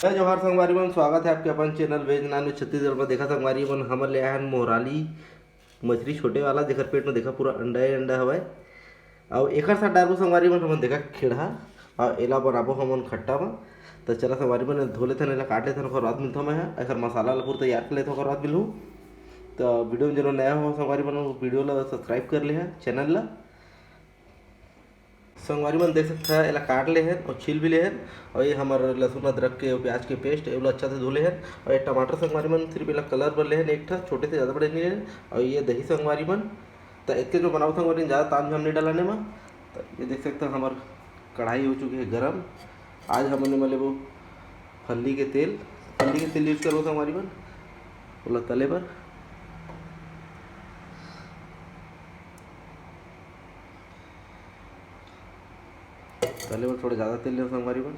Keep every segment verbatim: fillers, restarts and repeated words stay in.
जय जोहार संगवारी मन, स्वागत है आपके अपन channel veg non veg Chhattisgarh में। देखा संगवारी मन, हमन ले आए हन मोहराली मछली छोटे वाला, जेकर पेट में देखा पूरा अंडा ही अंडा हवय। अउ एकर साथ डारबो संगवारी मन हमन देखा खेड़हा, अउ एला बनाबो हमन खट्टा में। त चला संगवारी मन धो लेथन, एला काट लेथन, ओकर बाद मिलथों मैं ह। एकर मसाला ला पूरा तैयार कर लेथों, ओकर बाद मिलहूँ। त वीडियो में जेन नया हो संगवारी मन, वीडियो ला सब्सक्राइब कर ले ह, चैनल ला। संगवारी मन देख सकत ह, एला काट ले हन अउ छील भी ले हन। अउ ये हमर लहसुन, अदरक के अउ प्याज के पेस्ट, एला अच्छा से धो ले हन। अउ ये टमाटर संगवारी मन सिर्फ एला कलर बर ले हन, एक ठा छोटे से, ज़्यादा बड़े नहीं ले हन। अउ ये दही संगवारी मन, त एतके जो बनाओ संगवारी मन, ज़्यादा ताम झाम नहीं डालने म। त ये देख सकत ह, हमर कढ़ाई हो चुके हे गरम। आज हमन एमा लेबो फल्ली के तेल, फल्ली के तेल यूज़ करबो संगवारी मन, ओला तले बर। तले बर थोड़ा ज़्यादा तेल लेबो संगवारी मन।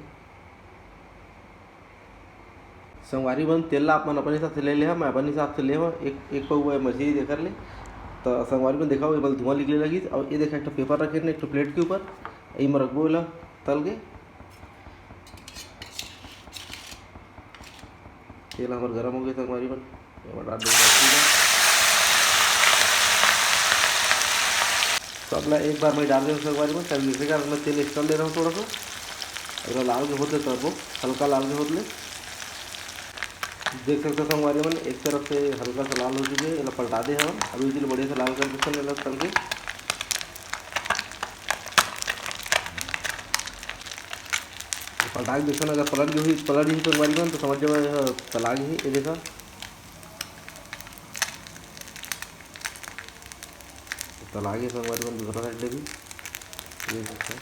संगवारी मन, तेल ला आप मन अपन हिसाब से ले लेहा, मैं अपन हिसाब से ले हव, एक, एक पउवा मछली देकर ले। त संगवारी मन देखा, एमा धुआं निकले लगिस, अउ ये देखा, एक ठो पेपर रखे हे एक ठो प्लेट के ऊपर, एमा रखबो एला तल के। तेल हमर गरम हो गए संगवारी मन, एमा डाल देबो मछली ला। सब ला एक बार में डाल देबो संगवारी मन, तब जैसे कारण मैं तेल एक्स्ट्रा ले रहा हूँ थोड़ा सा। एला लाल के होत ले तलबो, हल्का लाल के होत ले। देख सकते हो संगवारी मन, एक तरफ से हल्का सा लाल हो चुके हैं, एला पलटा दे हवन। अभी इधर बढ़िया से लाल कर देते हैं एला तल के। पलटा के देखो ना, अगर पलट गई, पलट गई संगवारी मन, तो समझ जाओ ये तला गई है। ये देखा, तला गई संगवारी मन, दूसरा साइड ले भी। ये देखो,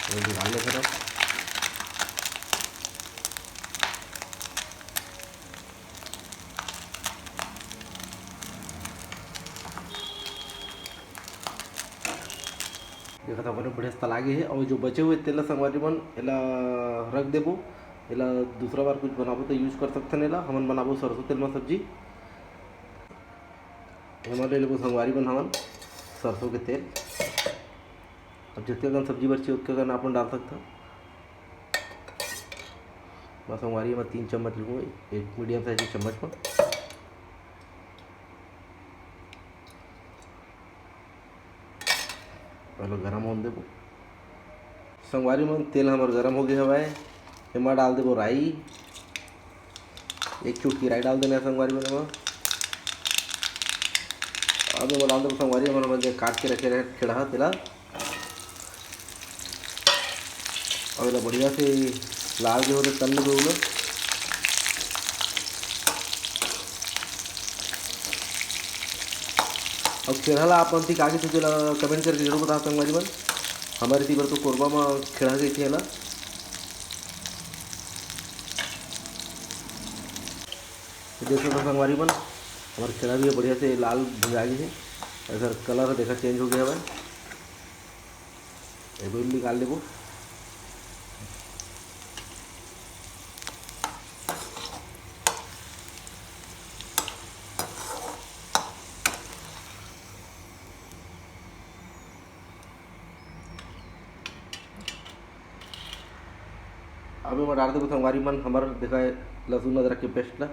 ये निकाल ले सर। देखत हव, बढ़िया से तला गे हे। अउ जो बचे हुए तेल ला संगवारी मन, एला रख देबो। एला दूसरा बार कुछ बनाबो, तो यूज़ कर सकथन एला। हमन बनाबो सरसों तेल में सब्जी। एमा ले लेबो संगवारी मन हमन सरसों के तेल। अब जितके कन सब्जी बरची, उतके कन आप मन डाल सकथव। बस संगवारी, एमा तीन चम्मच लेबो, एक मीडियम साइज के चम्मच में। पहले गरम होने देबो। संगवारी मन, तेल हमर गरम हो गए हवय। एमा डाल देबो राई, एक चुटकी राई डाल देना है संगवारी मन एमा। अब एमा डाल देबो संगवारी मन, हमन जे काट के रखे रहे खेड़हा तेला। अउ एला बढ़िया से लाल के होते तल लेबे ओला। अउ खेड़हा ला आप मन ती का कहिथे, तेला कमेंट करके जरूर बता संगवारी मन। हमर इति बर तो कोरबा म खेड़हा कहिथे एला। तो देख सकथव संगवारी मन, हमर खेड़हा भी बढ़िया से लाल भुंजा गे हे। एकर कलर देखा चेंज हो गया हवय। एगो निकाल लेबो। अब एमा डाल देबो संगवारी मन हमर देखा लहसुन अदरक के पेस्ट ला।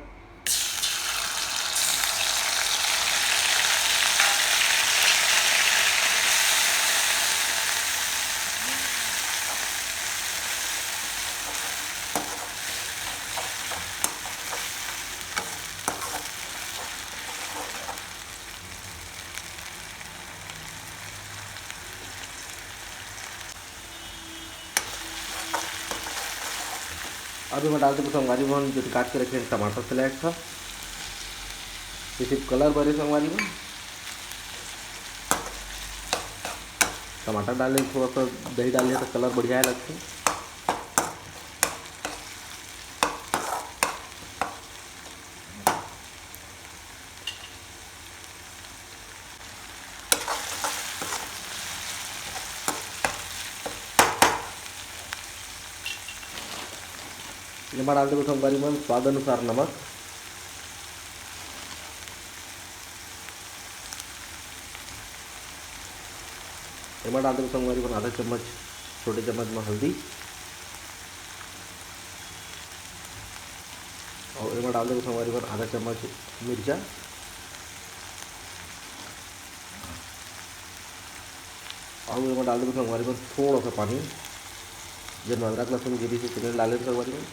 अब एमा डाल देबो संगवारी मन जो काट के रखे हन टमाटर, सलाद था। ये सिर्फ कलर बर ए संगवारी मन। टमाटर डाले, थोड़ा सा दही डाले तो कलर बढ़िया लगथे। एमा डाल देबो संगवारी मन स्वाद अनुसार नमक। एमा डाल देबो संगवारी मन आधा चम्मच, छोटे चम्मच म हल्दी, अउ एमा डाल देबो संगवारी मन आधा चम्मच मिर्चा, अउ एमा डाल देबो संगवारी मन थोड़ा सा पानी, जेन अदरक लहसुन गिरी से तेल डाले संगवारी मन,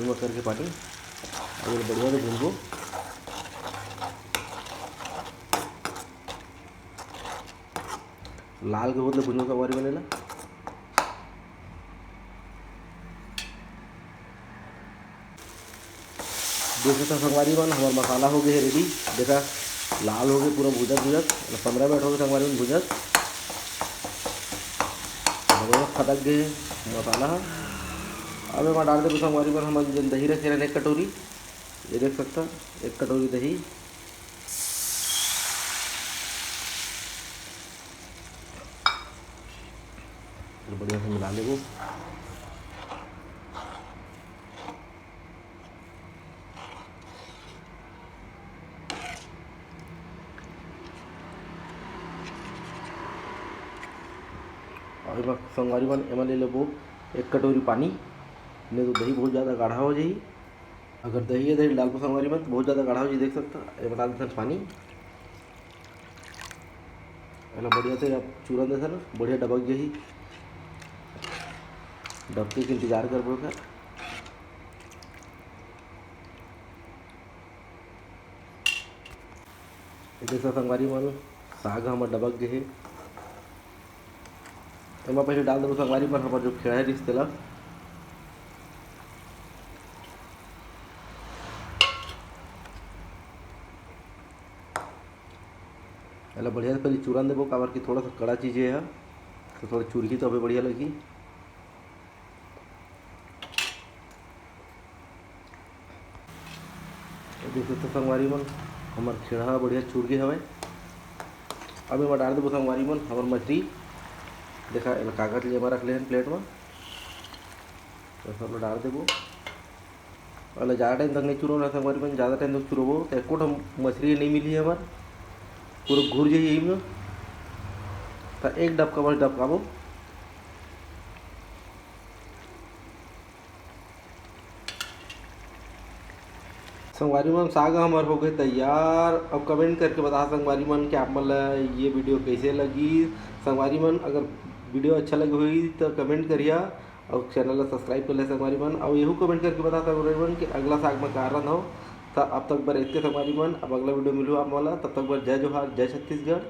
एमा करके पानी, अउ एला बढ़िया से भूनबो। लाल के होत ले भुनबो संगवारी मन एला। देख सकथव संगवारी मन, हमर मसाला हो गे हे ready। देखा, लाल हो गे पूरा भुजत भुजत, पंद्रह मिनट हो गे संगवारी मन भुजत, बढ़िया खदक गे हे मसाला ह। अब एमा डाल देबो संगवारी मन, हमन जेन दही रखे रहन एक कटोरी, ये देख सकथव एक कटोरी दही। फिर बढ़िया से मिला लेबो। अउ एमा संगवारी मन, एमा ले लेबो एक कटोरी पानी, नहीं तो दही बहुत ज़्यादा गाढ़ा हो जाही। अगर दही या दही डालबो संगवारी मन, तो बहुत ज़्यादा गाढ़ा हो जाही। देख सकथव, एमा डाल देथन पानी। एला बढ़िया से अब चूरन देथन, बढ़िया डबक जाही। डबके के इंतजार करबो एकर। ये देख सकथव संगवारी मन, साग हमर डबक गे हे। एमा पहले डाल देबो संगवारी मन, हमर जो खेड़ा हे रिस तेला। एला बढ़िया से पहले चूरन देबो, काबर कि थोड़ा सा कड़ा चीज हे, तो थोड़ा चुरही तो अभी बढ़िया लगही। देख सकथव संगवारी मन, हमर खेड़ा ह बढ़िया चुर गे हवय। अब एमा डाल देबो संगवारी मन हमर मछली। देखा, एला कागज ले एमा रख ले हन plate म, तो सब ल डाल देबो। एला ज़्यादा time तक नहीं चुरो ना संगवारी मन, ज़्यादा time तक चुरोबो तो एको ठन मछली नहीं मिलही हमर, पूरा घुर जाही एमा। तो एक डबका बस डबकाबो। संगवारी मन, साग हमर हो गे तैयार। अब comment करके बता संगवारी मन कि आप मन ला ये video कैसे लगी। संगवारी मन, अगर video अच्छा लगे होही तो comment करिया, अउ channel ला subscribe कर ले संगवारी मन, अउ एहू comment करके बता संगवारी मन कि अगला साग में का रांधव। तो अब तक बर इतके संगवारी मन, अब अगला video मिलहू आप मन ला। तब तक बर जय जोहार, जय छत्तीसगढ़।